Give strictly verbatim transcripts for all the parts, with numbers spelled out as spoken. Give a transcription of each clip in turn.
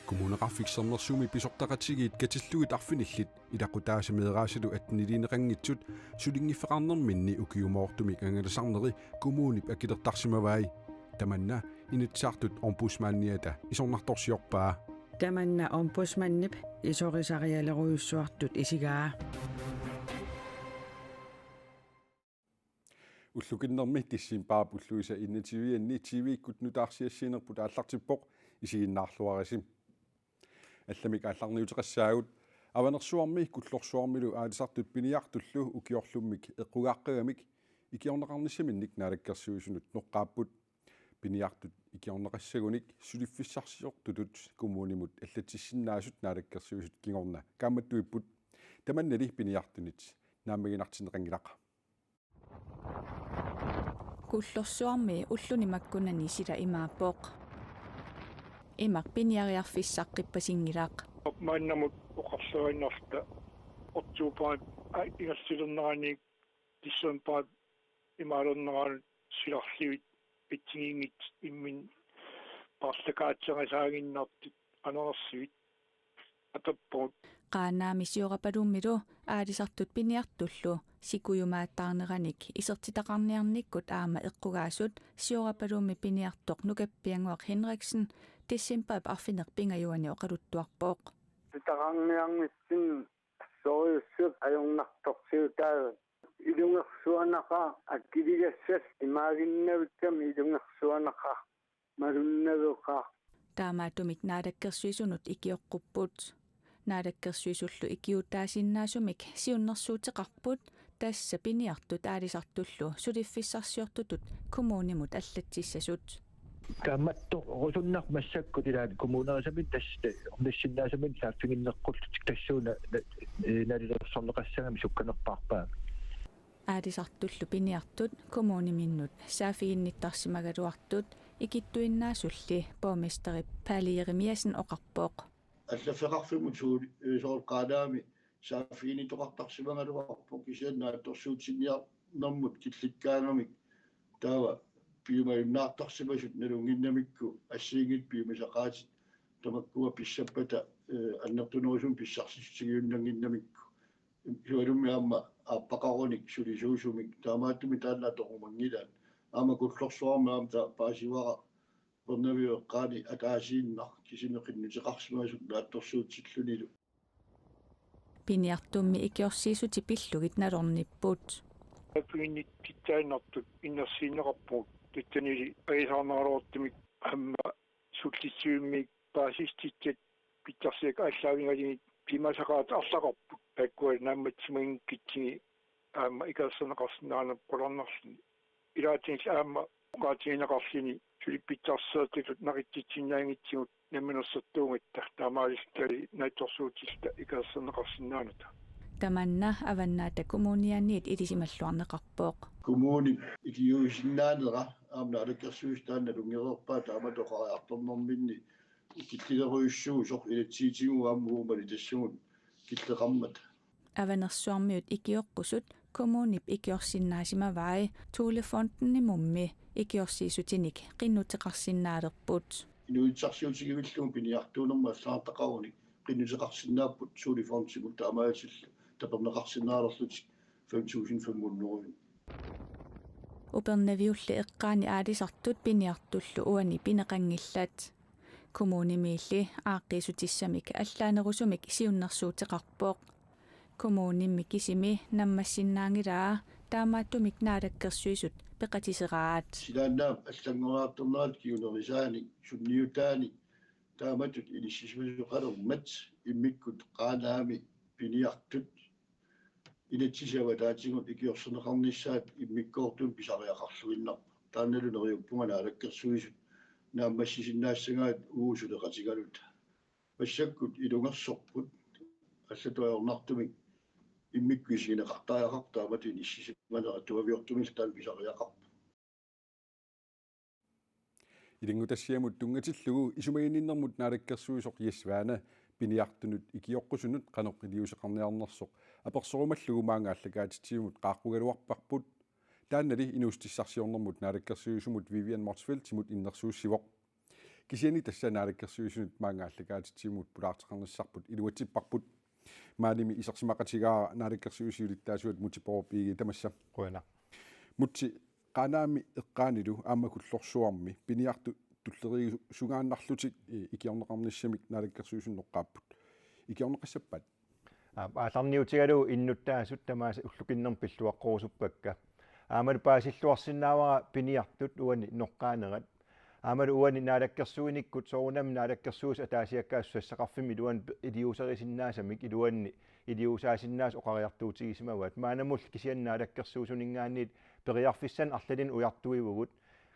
Kommuneqarfik Sermersuumi pisortaqatigiit katillugit arfinillit ilaqutaasa meeraasalu atteniliineqanngitsut sulinngiffeqarnerminni ukiumoortumik angalasarneri kommunip akilertarsimavai. Tamanna Inatsisartut Ombudsmandiata isornartorsiorpaa. Tamanna Ombudsmandip isorisarialerujussuartut isigaa. Ullukinnermi decembarip ulluisa enogtyve-anni T V-kkut nutaarsiassiinerput aallartippoq, isiginnaarluarisi. Allamik aallarniuteqassaagut. Avanersuarmi Kullorsuarmilu aalisartut piniartullu ukiorlummik eqqugaaqqagamik ikiorneqarnissaminnik naalakkersuisunut noqqaapput. Piniartut ikiorneqassagunik suliffissarsiortutut kommunimut allatsissinnaasut naalakkersuisut kingorna kaammattuipput. Tamannali piniartunit naammaginartinneqanngilaq. Kullorsuarmi ulluni makkunani sila imaappoq. Imaq piniariarfissaq qippasinngilarput. Maannamut oqarluinnarluta oktobarip, aa, ingerlalernerani decembarip imaalernerani silarlugit assigiinngitsut imminnut paarlakaatserisaaginnartut anerersivit atappugut. Qaanaami Siorapalummilu aalisartut piniartullu sikujumaataarneranik isertitaqarniarnikkut aamma eqqugaasut Siorapalummi piniartoq Nukappiannguaq Henriksen decembarip arfineq-pingajuani oqaluttuarpoq. Isertitaqarniarnissinni assorujussuaq ajornartorsiutaavoq. Ilungersuanaqaaq akiligassat imaaginnavikkami ilungersuanaqaaq. Malunnaveqaaq. Taamaattumik naalakkersuisunut ikioqqupput. Naalakkersuisullu ikiuuttaasinnaasumik siunnersuuteqarput, tassa piniartut aalisartullu suliffissarsiortutut kommunimut allatsissasut. Kaammattorusunnarpoq massakkut ilaat kommunerisaminnut tassa ornissinnaasaminnik saaffiginneqqullutik tassuuna na-, na-, nalilersorneqassagamik sukkanerpaarpaamik. Aalisartullu piniartut kommuniminnut saaffiginnittarsimagaluartut ikittuinnaasulli borgmesterip Paali Jeremiassen oqarpoq. Allaffeqarfimmut suul-, soorlu Qaanaami saaffiginnittoqartarsimagaluarpoq kisianni naatsorsuutinniarnermut killikkaangamik taava piumajunnaartarsimasut nalunnginnamikku assigiinngitsut piumasaqaatit tamakkua pissappata, eh, annertunerusumik pissarsissutigiunnannginnamikku. Sualummi aamma aappaqarunik sulisuusumik taamaattumik taanna atorumanngilaat. Aamma Kullorsuarmi aamma taava paasivara Upernaviup eqqaani ataasiinnaq kisimi qinnuteqarsimasoq naatsorsuutillunilu. Piniartummi ikiorsiisutit pillugit nalornipput. Saaffiginnittitsaannartut innersuunneqarpugut, tassanili ajuusaarneraluartumik aamma sullissivimmi paasissutissat pitsarsiakka aallaavigalugit piumasaqaatit arlaqarput, taakkua naammassimanngikkutsigu aamma ikaarsaarneqarsinnaaneq qularnarluni. Ilaatigut aamma oqaatigineqarluni suli pitsarsiassatut naqitsitsinnaanngitsigut namminersortuugatta, taamaalilluni naatsorsuutilluta ikaarsaarneqarsinnaanata. Tamanna Avannaata Kommunianiit ilisimalluarneqarpoq. Kommunip ikiuusinnaanera aamma naalakkersuisut taanna nalunngereerpaat, taamatut oqariartornerminni ikillilerujussuusoq inatsisitigut aamma uumali tassugut killeqarmata. Avanersuarmiut ikioqqusut kommunip ikiorsinnaasimavai, Thulefondimummi ikiorsiissutinik qinnuteqarsinnaalerput. Inuitsarsiutigivillugu piniartuunermut allagartaqarunik qinnuteqarsinnaapput Thulefondimut, taamaalillutillu taperneqarsinnaalerlutik fem tusind fem hundrede. Upernaviulli eqqaani aalisartut piniartullu uani pineqanngillat. Kommunimiilli aaqqiissutissamik allaanerusumik siunnersuuteqarpoq. Kommunimi kisimi naammassinnaanngilaa, taamaattumik naalakkersuisut peqatiseraat. Silaannaap allanngoriartornerata kingunerisaanik sunniutaanik taamatut inissisimasoqalermat immikkut Qaanaami piniartut inatsisip avataatigut ikiorserneqarnissaat immikkoortut pisariaqarluinnarpoq. Taannalu neriuppunga naalakkersuisut naammassisinnaassagaat uagut suleqatigaluta. Massakkut ilungersorput, allatut ajornartumik immikkut isigineqartariaqarput taamatut inissisimanera, tuaviortumillu taanna pisariaqarpoq. Ilanngutassiamut tunngatillugu isumaginninnermut naalakkersuisoq Jess Svane piniartunut ikioqqusunut qanoq iliuuseqarniarnersoq apersorumallugu maanga aallakaatitsivimut qaaqqugaluarparput. Taannali inuussutissarsiornermut naalakkersuisumut Vivian Motzfeldtimut innersuussivoq. Kisianni tassa Naalakkersuisunut maanga aallakaatitsimut pulaarteqarnissarput iluatsipparput. Maanimi isersimaqatigaara Naalakkersuisut siulittaasuat Múte Bourup Egede, tamassa. Qujanaq. Múte, Qaanaami eqqaanilu aamma Kullorsuarmi piniartut tulleriisungaannarlutik, eh, ikiorneqarnissamik Naalakkersuisut noqqaapput. Ikiorneqassappat? Aap, aallarniutigalugu innuttaasut tamaasa ullukinnermi pilluaqqorusuppakka. Aammalu paasilluarsinnaavara piniartut uani noqqaanerat. Aammalu uani naalakkersuinikkut soorunami naalakkersuisut ataasiakkaat susassaqarfimmut iluani iliuuserisinnaasamik iluanni iliuusaasinnaasut oqariartuutigisimavaat. Maannamut kisianni naalakkersuisuninngaanniit periarfissanik arlalinnik ujartuivugut.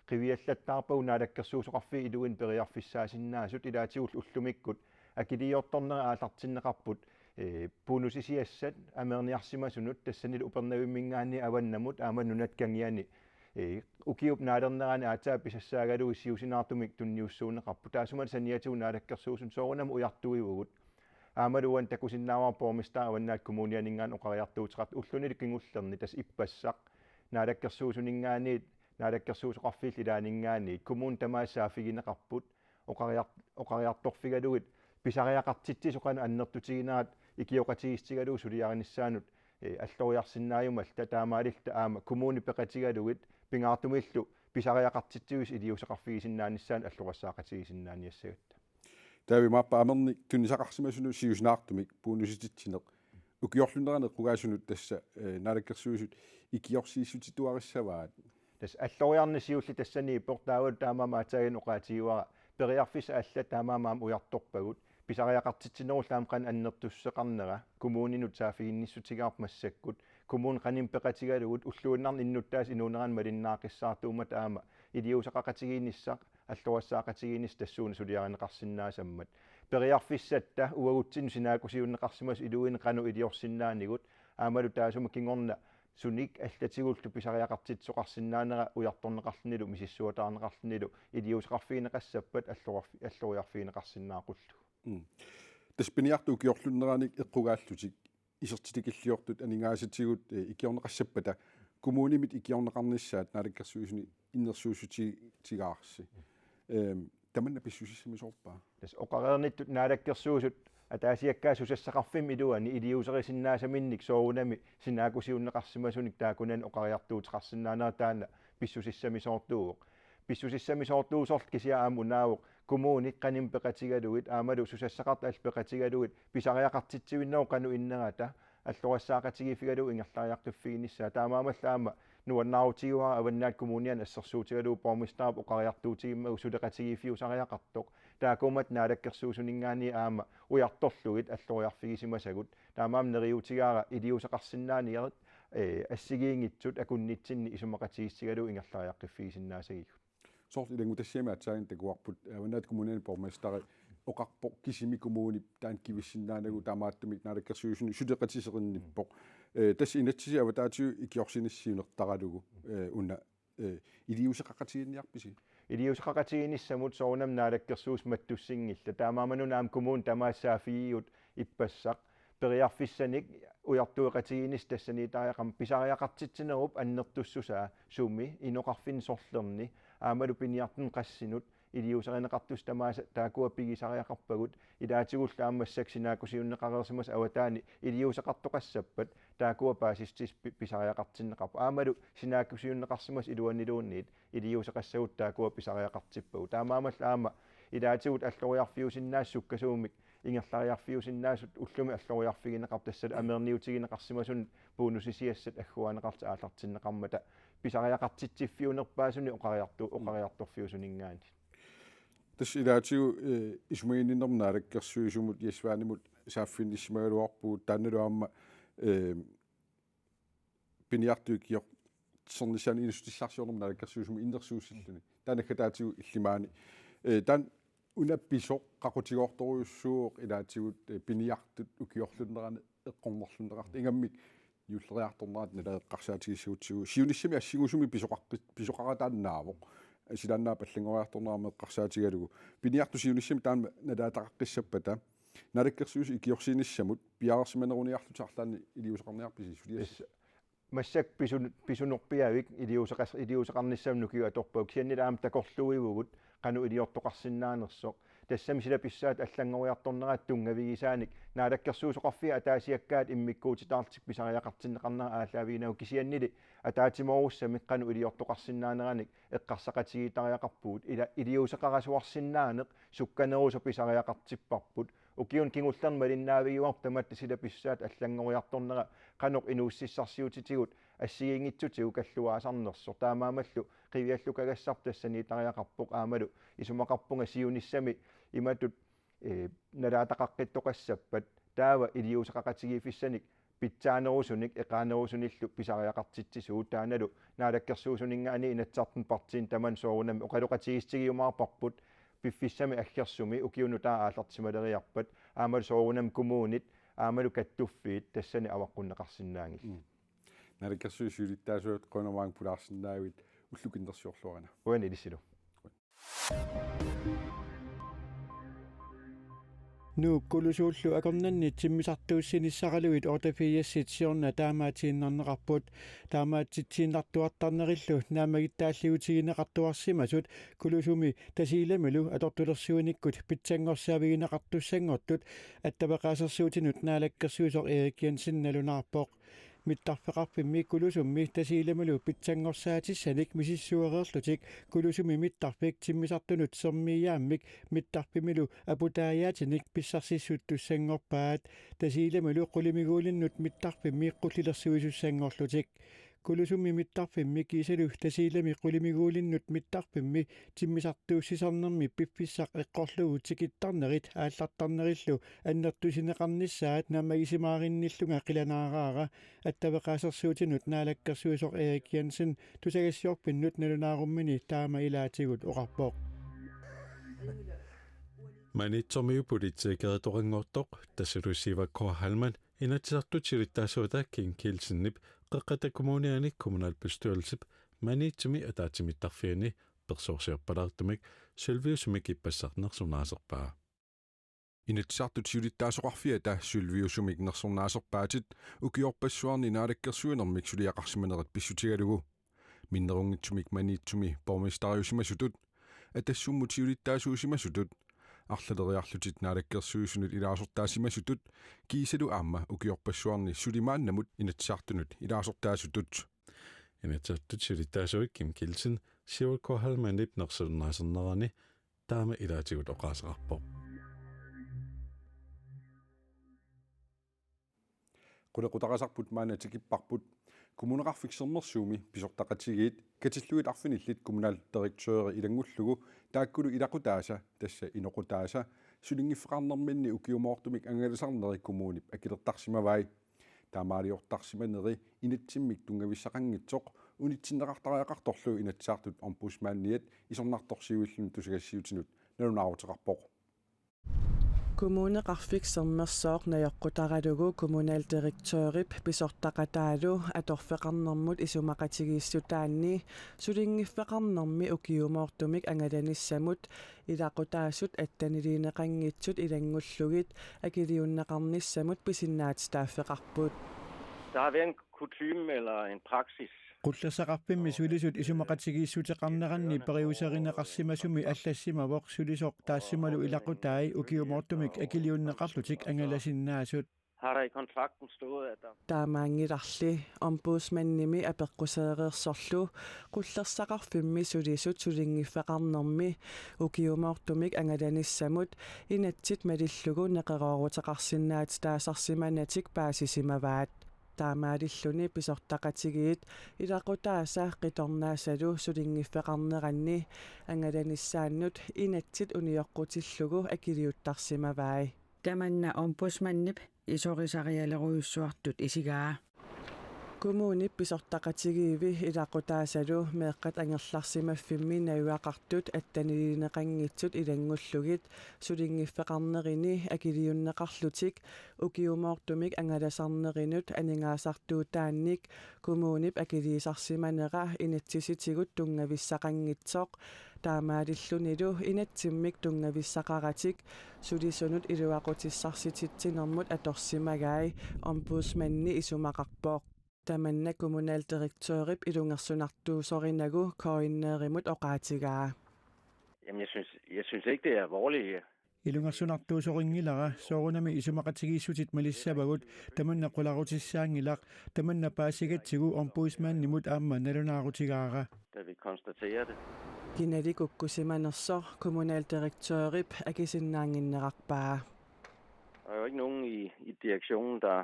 Qiviallattaarpagut naalakkersuisoqarfiit iluini periarfissaasinnaasut, ilaatigut ullumikkut akiliiortornerat aallartinneqarput, eh, bonusisiassat amerniarsimasunut, tassanilu Upernavimminngaanniit avannamut aamma nunat kangiani, eh, ukiup naalernerani aatsaat pisassaagaluit siusinaartumik tunniussuunneqarput. Taassuma saniatigut naalakkersuisuni soorunami ujartuivugut. Aammalu uani takusinnaavara borgmesteri Avannaata Kommunianinngaanniit oqariartuuteqartoq ullunilu kingullerni, tassa ippassaq naalakkersuisuninngaanniit, naalakkersuisoqarfiillu ilaanninngaanniit kommunit tamaasa saaffigineqarput oqariar-, oqariartorfigalugit pisariaqartitsisoq qanoq annertutiginerat ikioqatigiissutigalugu suliarinissaanut, eh, alloriarsinnaajumalluta, taamaalilluta aamma kommunit peqatigalugit pingaartumillu pisariaqartitsivisoq iliuuseqarfigisinnaanissaanut alloriarsaaqatigisinnaaniassagatta. Taava imaappa amernik tunnisaqarsimasunut siusinaartumik bonusititsineq ukiorlunneranik eqqugaasunut tassa, eh, naalakkersuisut ikiorsiissutituarissavaat. Tassa alloriarneq siulleq tassaniippoq, taavalu taamaammat aatsaannguaq oqaatigivara periarfissat allat taamaammat aamma ujartorpagut, pisariaqartitsinerullu aamma qanoq annertussuseqarnera kommuninut saaffiginnissutigaarput massakkut, kommunit qanimut peqatigalugit ulluinnarni innuttaasut inuunerani malinnaaqqissaartuummata aamma iliuuseqaqatigiinnissaq, alloriarsaaqatigiinnissaq tassuuna suliarineqarsinnaasammat. Periarfissatta uagutsinnut sinaakkusiunneqarsimasut iluini qanoq iliorsinnaanigut, aammalu taassuma kingorna sunik allatigullu pisariaqartitsisoqarsinnaanera ujartorneqarlunilu misissuataarneqarlunilu iliuuseqarfigineqassappat alloriarfi-, alloriarfigineqarsinnaaqullugu. Mm. Tassa piniartut ukiorlunneranik eqqugaallutik isertitikilliortut aningaasatigut, eh, ikiorneqassappata kommunimit ikiorneqarnissaat naalakkersuisuni innersuussutigaarsi. Ehm, tamanna pissusissamisoorpa? Tassa oqareernittut naalakkersuisut ataasiakkaat susassaqarfimmut iluani iliuuserisinnaasaminnik soorunami sinaakkusiunneqarsimasunik taakkunani oqariartuuteqarsinnaanera taanna pissusissamisoortuuvoq. Pissusissamisoortuusoq kisianni aamma unaavoq kommunit qanimut peqatigalugit aammalu susassaqartut allat peqatigalugit pisariaqartitsivinnerup qanoq innerata alloriarsaaqatigiiffigalugu ingerlariaqqiffiginissaa. Taamaammallu aamma nuannaarutigaara Avannaata Kommuniani assersuutigalugu borgmesterip oqariartuutigimmagu suleqatigiiffiusariaqartoq. Taakkuummata naalakkersuisuninngaanniit aamma ujartorlugit alloriarfigisimasagut. Taamaammat neriuutigaara iliuuseqarsinnaaniarit, eh, assigiinngitsut akunnitsinni isumaqatigiissigalugu ingerlariaqqiffigisinnaassagigut. Soorlu ilanngutassiami aatsaannguaq takuarput, Avannaata Kommuniani borgmesteri oqarpoq kisimi kommunip taanna kivissinnaanagu taamaattumik naalakkersuisunut suleqatiserinnippoq. Eh, tassa inatsisit avataatigut ikiorsinissaat siunertaralugu, eh, una, eh, iliuuseqaqatigiinniarpisi? Iliuuseqaqatigiinnissamut soorunami naalakkersuisut mattussinngillat. Taamaammat una aamma kommunit tamaasa saaffigigigut ippassaq periarfissanik ujartueqatigiinnissaq tassaniitariaqarmat pisariaqartitsinerup annertussusaa sumi inoqarfinni sorlerni aammalu piniartunut qassinut iliuuserineqartussat tamaasa taakkua pigisariaqarpagut, ilaatigullu aamma massakkut sinaakkusiunneqareersimasut avataani iliuuseqartoqassappat taakkua paasissutissat pi-, pisariaqartinneqarput. Aammalu sinaakkusiunneqarsimasut iluaniluunniit iliuuseqassagutsigu taakkua pisariaqartippagut. Taamaammallu aamma ilaatigut alloriarfiusinnaasut sukkasuumik ingerlariarfiusinnaasut ullumi alloriarfigineqartut, tassalu amerniutigineqarsimasunut bonusisiassat agguaanneqartut aallartinneqarmata pisariaqartitsiffiunerpaasunik oqariartu-, oqariartorfiusuninngaanniit. Tassa ilaatigut, eh, isumaginninnermut naalakkersuisumut Jess Svanemut saaffinnissimagaluarpugut, taannalu aamma, eh, piniartut ikiorsernissaanut inuussutissarsiornermut naalakkersuisumut innersuussilluni. Taanna naggataatigut illit maani. Eh, taanna una pisoq qaqutigoortorujussuuvoq ilaatigut, eh, piniartut ukiorlunneranik eqqornerlunneqartut, ingammik juulleriartornerata nalaat eqqarsaatigissagutsigu. Siunissami assingusumik pisoqaqqi-, pisoqarataannaavoq. Silaannaap allanngoriartornera aamma eqqarsaatigalugu. Piniartut siunissami taama nalaataqaqqissappata, naalakkersuisut ikiorsinissamut piareersimaneruniarlutit arlaannik iliuuseqarniarpisi suliassat? Tassa massakkut pisun-, pisunerpiavik iliuuseqas-, iliuuseqarnissamut ukiut atorpagut, kisiannili aamma takorluuivugut qanoq iliortoqarsinnaanersoq. Tassami sila pissaat allanngoriartorneraat tunngavigisaanik Naalakkersuisoqarfiit ataasiakkaat immikkuutitaarlutik pisariaqartinneqarnerat aallaaviginagu, kisiannili ataatsimoorussamik qanoq iliortoqarsinnaaneranik eqqarsaqatigiittariaqarpugut. Ila iliuuseqarasuarsinnaaneq sukkanerusoq pisariaqartipparput. Ukiuni kingullerni malinnaavigivarput tamatta sila pissaat allanngoriartornera qanoq inuussutissarsiutitigut assigiinngitsutigut kalluaasarnersoq. Taamaammallu qiviallukagassarput tassaniittariaqarpoq, aammalu isumaqarpunga siunissami imatut, ee, nalaataqaqqittoqassappat, taava iliuuseqaqatigiiffissanik pitsaanerusunik eqaanerusunillu pisariaqartitsisugut. Taannalu Naalakkersuisuninngaanniit Inatsisartuni partiini tamanut soorunami oqaloqatigiissutigiumaarparput piffissami aggersumi ukiup nutaap aallartisimaleriarpat, aammalu soorunami kommunit aammalu kattuffiit tassani avaqqunneqarsinnaanngillat. Mm. Naalakkersuisut siulittaasuat, qujanaq maanga pulaarsinnaagavit, ullukinnersiorluarina. Qujanaq ilissilu. Nuup Kulusuullu akornanni timmisartuussinissaraluit otteogfirsit siorna taamaatiinnarneqarput. Taamaatitsiinnartuartarnerillu naammagittaallutigineqartuarsimasut Kulusumi Tasiilamulu atortulersuinikkut pitsanngorsaavigineqartussanngortut attaveqaasersuutinut naalakkersuisoq Erik Jensen nalunaarpoq. Mittarfeqarfimmi Kulusummi Tasiilamulu pitsanngorsaatissaanik misissuereerlutik Kulusumi mittarfik timmisartunut sermiiaammik mittarfimmilu aputaajaatinik pissarsissuttussanngorpaat, Tasiilamulu qulimiguulinnut mittarfimmi qullilersuisussanngorlutik. Kulusumi mittarfimmi kiisalu Tasiilami qulimiguulinnut mittarfimmi timmisartuussisarnermi piffissaq eqqorlugu tikittarnerit aallartarnerillu annertusineqarnissaat naammagisimaaginnillunga qilanaaraara attaveqaasersuutinut naalakkersuisoq Erik Jensen tusagassiorfinnut nalunaarummini taama ilaatigut oqarpoq. Maniitsumiut politikeritoqanngortoq, tassalu Siva K. Heilmann, Inatsisartut siulittaasuata Kim Kielsenip Qeqqata Kommuniani kommunalbestyrelsip Maniitsumi ataatsimiittarfiani persoorsiorpalaartumik sølviusumik ippassaq nersornaaserpaa. Inatsisartut siulittaasoqarfiata sølviusumik nersornaaserpaatit ukiorpassuarni naalakkersuinermik suliaqarsimanerat pissutigalugu. Minnerunngitsumik Maniitsumi borgmesteriusimasutut, Atassummut siulittaasuusimasutut, arlaleriarlutit naalakkersuisunut ilaasortaasimasutut, kiisalu aamma ukiorpassuarni suli maannamut Inatsisartunut ilaasortaasutut. Inatsisartut siulittaasui Kim Kielsen Siva K. Heilmannip nersornaasernerani taama ilaatigut oqaaseqarpoq. Qulequtaqasarput maanna tikipparput. Kommuneqarfik Sermersuumi pisortaqatigiit katillugit arfinillit kommunaldirektøri ilanngullugu taakkulu ilaqutaasa, tassa inoqutaasa, sulinngiffeqarnerminni ukiumoortumik angalasarneri kommunip akilertarsimavai. Taamaaliortarsimaneri inatsimmik tunngavissaqanngitsoq unitsinneqartariaqartorlu Inatsisartut Ombudsmandiat isornartorsiuilluni tusagassiuutinut nalunaaruteqarpoq. Kommuneqarfik Sermersooq najoqqutaralugu kommunaldirektørip pisortaqataalu atorfeqarnermut isumaqatigiissutaanni sulinngiffeqarnermi ukiumoortumik angalanissamut ilaqutaasut atteniliineqanngitsut ilanngullugit akiliunneqarnissamut pisinnaatitaaffeqarput. Der har været en kutyme eller en praksis. Qullersaqarfimmi sulisut isumaqatigiissuteqarneranni periuserineqarsimasumi allassimavoq sulisoq taassumali ilaqutai ukiumoortumik akiliunneqarlutik angalasinnaasut. Har der i kontrakten stået, at der... Taamaanngilarli Ombudsmandimi apeqquseereersorlu qullersaqarfimmi sulisut sulinngiffeqarnermi ukiumoortumik angalanissamut inatsit malillugu neqerooruteqarsinnaatitaasarsimanatik paasisimavaat. Taamaalilluni pisortaqatigiit ilaqutaasa qitornaasalu sulinngiffeqarneranni angalanissaannut inatsit unioqqutillugu akiliuttarsimavai. Tamanna Ombudsmandip isorisarialerujussuartut isigaa. Kommunip pisortaqatigiivi ilaqutaasalu meeqqat angerlarsimaffimmi najugaqartut atteniliineqanngitsut ilanngullugit sulinngiffeqarnerini akiliunneqarlutik ukiumoortumik angalasarnerinut aningaasartuutaannik kommunip akiliisarsimanera inatsisitigut tunngavissaqanngitsoq. Taamaalillunilu inatsimmik tunngavissaqaratik sulisunut iluaqutissarsitsinermut atorsimagai, Ombudsmandi isumaqarpoq. Tamanna kommunaldirektørip ilungersunartuusorinagu K N R-imut oqaatigaa. Jamen, jeg synes, jeg synes ikke, det er alvorligt. Ilungersunartuusorinngilanga, soorunami isumaqatigiissutit malissavagut, tamanna qularutissaanngilaq, tamanna paasigatsigu ombudsmandimut aamma nalunaarutigaara. Da vi konstaterer det. Kinali kukkusimanersoq kommunaldirektørip akisinnaannginnerarpaa. Der er jo ikke nogen i, i direktionen, der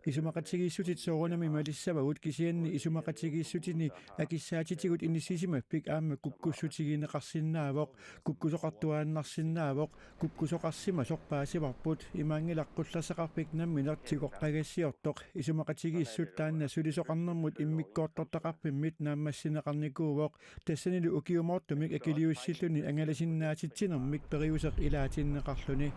Isumaqatigiissutit soorunami malissavagut, kisianni isumaqatigiissutini akissaatitigut inissisimaffik aamma kukkussutigineqarsinnaavoq, kukkusoqartuaannarsinnaavoq, kukkusoqarsimasoq paasivarput, imaanngilaq qullersaqarfik nammineq tigoqqagassiortoq, isumaqatigiissut taanna sulisoqarnermut immikkoortortaqarfimmit naammassineqarnikuuvoq, tassanilu ukiumoortumik akiliussilluni angalasinnaatitsinermik periuseq ilaatinneqarluni.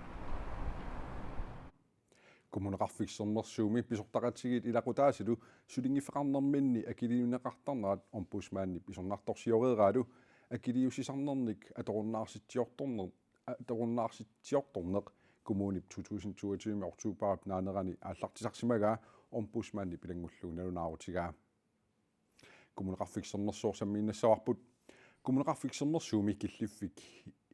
Kommuneqarfik Sermersuumi pisortaqatigiit ilaqutaasilu sulinngiffeqarnerminni akiliineqartarnerat ombudsmandip isornartorsioreeraalu akiliussisarnernik atorunnaarsitsiortorner-, atorunnaarsitsiortorneq kommunip to tusind toogtyve oktoberip naanerani aallartisarsimagaa ombudsmandip ilanngullugu nalunaarutigaa. Kommuneqarfik Sermersooq sammiinnassavarput. Kommuneqarfik Sermersuumi killiffik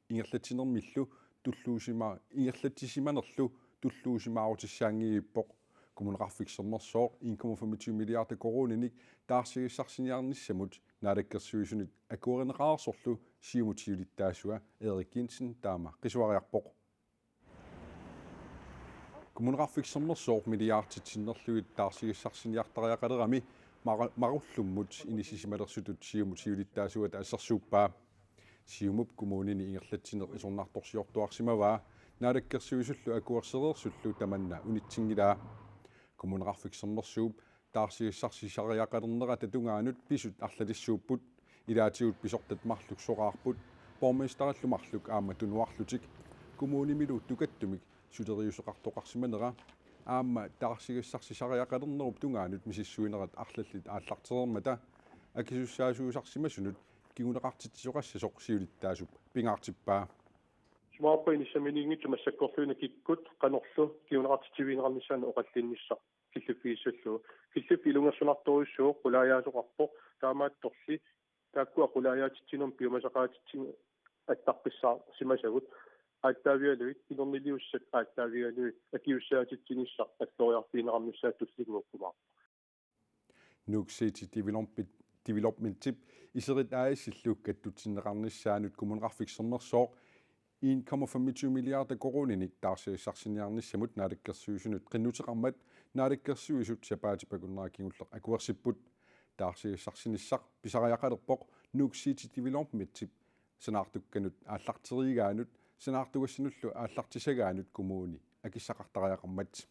ingerlatsinermillu tulluusima-, ingerlatsisimanerlu tulluusimaarutissaanngivippoq. Kommuneqarfik Sermersooq en komma femogtyve milliarder koruuninik taarsigassarsiniarnissamut naalakkersuisunit akuerineqareersorlu Siumup siulittaasua Erik Jensen taama qisuariarpoq. Kommuneqarfik Sermersooq milliardit sinnerlugit taarsigassarsiniartariaqalerami mara-, marullummut inissisimalersutit Siumup siulittaasuata assersuuppaa. Siumup kommunini ingerlatsineq isornartorsiortuarsimavaa, naalakkersuisullu akuersereersullu tamanna unitsinngilaa. Kommuneqarfik Sermersuup taarsigassarsisariaqalernerata tungaanut pisut arlalissuupput, ilaatigut pisortat marluk soraarput, borgmesterillu marluk aamma tunuarlutik, kommunimilu tukattumik suleriuseqartoqarsimanera aamma taarsigassarsisariaqalernerup tungaanut misissuinerat arlallit aallartereermata akisussaasuusarsimasunut kinguneqartitsisoqassasoq siulittaasup pingaartippaa. Sumaappa inissaminiinngitsut massakkorluinnaq kikkut qanorlu kinguneqartitsivigineqarnissaanut oqallinnissaq killiffigissallugu. Killiffik ilungersunartorujussuuvoq, qulaajaasoqarpoq, taamaattorli taakkua qulaajaatitsinermik piumasaqaatitsineq attarpissaarsimasagut, aallaavigalugit inerniliussat aallaavigalugit akisussaatitsinissaq alloriarfigineqarnissaa tullinnguukkumaarpoq. Nuuk City Development-, Developmentip Iserit A/S-illu kattutsinneqarnissaanut Kommuneqarfik Sermersooq en komma femogtyve milliarder koruuninik taarsigassarsiniarnissamut naalakkersuisunut qinnuteqarmat naalakkersuisut sapaatip akunnera kingulleq akuersipput. Taarsigassarsinissaq pisariaqalerpoq Nuuk City Developmentip sanaartukkanut aallarteriigaanut, sanaartugassanullu aallartisagaanut kommuni akissaqartariaqarmat.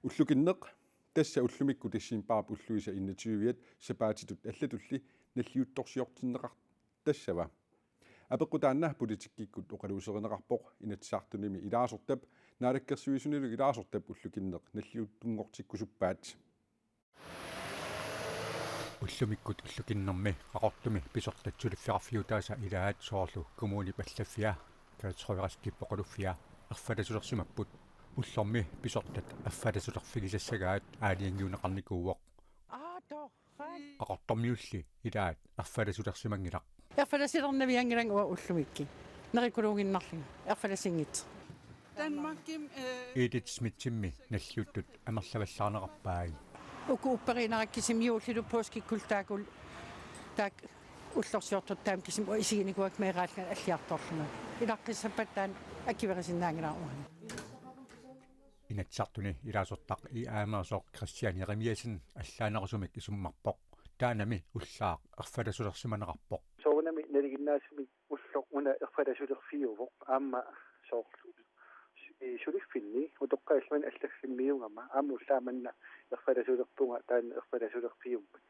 Ullukinneq, tassa ullumikkut decembarip ulluisa enogtyve-at sapaatitut allatulli nalliuttorsiortinneqartassava. Apeqqut taanna politikkikkut oqaluuserineqarpoq, Inatsisartunimi ilaasortap naalakkersuisunilu ilaasortap ullukinneq nalliuttunngortikkusuppaat. Ullumikkut ullukinnermi Qaqortumi pisortat suliffeqarfiutaasa ilaat, soorlu kommunip allaffia, Gert Røraskip oqaluffia, erfalasulersimapput. Ullormi pisortat erfalasulerfigisassagaat aalajangiunneqarnikuuvoq. Qaqortormiulli ilaat erfalasulersimanngilaq. Erfalasulernavianngilanga uanga ullumikkut. Nerikkuluunnginnarlunga. Erfalasinngitsoq. Danmarkimi, øh, Edith Smithimmi nalliuttut amerlavallaarneqarpai. Uku upperiinnarakku kisimi juullilu påskikkullu taakku, taakku ullorsiortortut taama kisimi uanga isiginikuuakka meeraallunga alliartorlunga. Ilaqqissappata taanna akuerisinnaanngilara uani. Inatsisartuni ilaasortaq I A-meersoq Kristian Jeremiassen allaanerusumik isummerpoq. Taannami ullaaq erfalasulersimaneqarpoq. Soorunami nalinginnaasumik ulloq una erfalasulerfiuvoq, aamma soorlu i suliffinni utoqqaat allamik allaffimmiugama aamma ullaaq manna erfalasulerpunga taanna erfalasulerfiummat.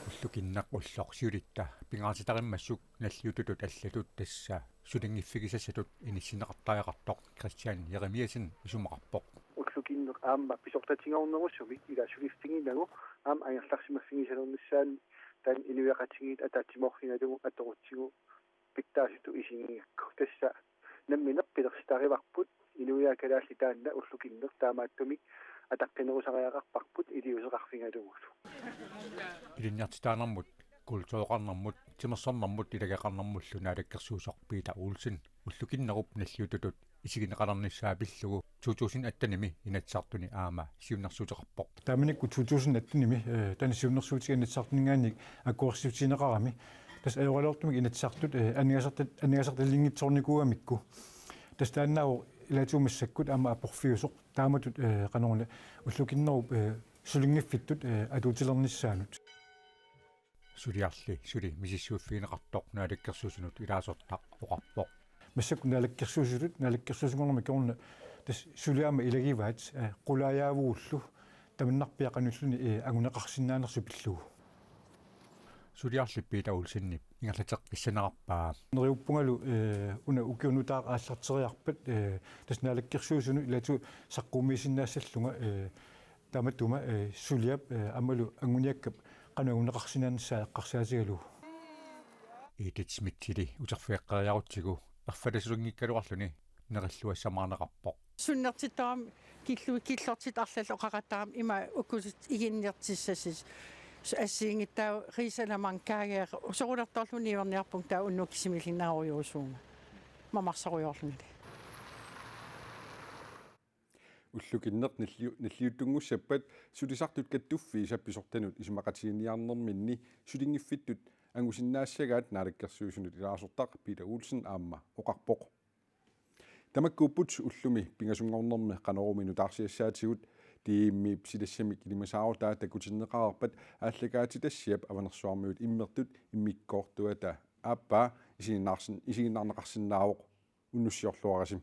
Ullukinneq ulloq siulitta pingaartitarimmassuk nalliuttutut allatut, tassa sulinngiffigisassatut, inissinneqartariaqartoq Kristian Jeremiassen isumaqarpoq. Ullukinneq aamma pisortatigoornerusumik ila suliffiginagu aamma angerlarsimaffigisalernissaannik taanna inuiaqatigiit ataatsimoorfigalugu atorutsigu pitsaasutut isigigakku. Tassa nammineq pilersitarivarput inuiaat kalaallit taanna ullukinneq, taamaattumik ataqqinerusariaqarparput iliuuseqarfigalugulu. Ilinniartitaanermut, kultureqarnermut, timersornermut ilageqarnermullu naalakkersuisoq Peter Olsen ullukinnerup nalliuttutut isigineqalernissaa pillugu to tusind attenimi Inatsisartuni aamma siunnersuuteqarpoq. Taamanikkut to tusind attenimi, eh, taanna siunnersuutiga Inatsisartuninngaanniit akuersissutigineqarami. Tassa ajoraluartumik Inatsisartut, eh, aningaasarta-, aningaasartalinngitsoornikuugamikku. Tassa taannaavoq ilaatigut massakkut aamma aporfiusoq. Taamatut, eh, qanoruna ullukinnerup, eh, sulinngiffittut, eh, atuutilernissaanut. Suliarli suli misissuiffigineqartoq naalakkersuisunut ilaasortaq oqarpoq. Massakkut naalakkersuisutut, naalakkersuisunngornermi kingorna tassa suliaq aamma ilagivaat, eh, qulaajaavugut, tamannarpiaq qanoq ililluni, eh, anguneqarsinnaanersoq pillugu. Suliarli Peter Olsenip ingerlateqqissanerarpaa. Neriuppungalu, eh, una ukiut nutaat aallarteriarpat, eh, tassa naalakkersuisunut ilaatigut saqqummiisinnaassallunga, eh, tamatuma, eh, suliap, eh, aammalu anguniakkap qanoq anguneqarsinnaanissaa eqqarsaatigalugu. Edith Schmidtili uterfigeqqeriarutsigu erfalasulinngikkaluarluni nerilluassamaarneqarpoq. Sunnertittarami killu-, killortitut arlallit oqaqattaramik ima uku iginnertissasut. Su-, assigiinngitsunik risalamang kaageq sorulertorlugu niuerniarpunga taava unnukkut kisimiilinnaarujussuunga. Mamarsorujoorlungali. Ullukinneq nalliu-, nalliuttunngussappat sulisartut kattuffii pisortanut isumaqatiginiarnerminni sulinngiffittut angusinnaassagaat naalakkersuisunut ilaasortaq Peter Olsen aamma oqarpoq. Tamakkuupput ullumi pingasunngornermi Qanorumi nutaarsiassaatigut. D M-ip silassamik ilimasaarutaa takutinneqareerpat aallakaatitassiap Avanersuarmiut immertut immikkoortuata aappaa isiginnaarsin-, isiginnaarneqarsinnaavoq. Unnussiorluarisi.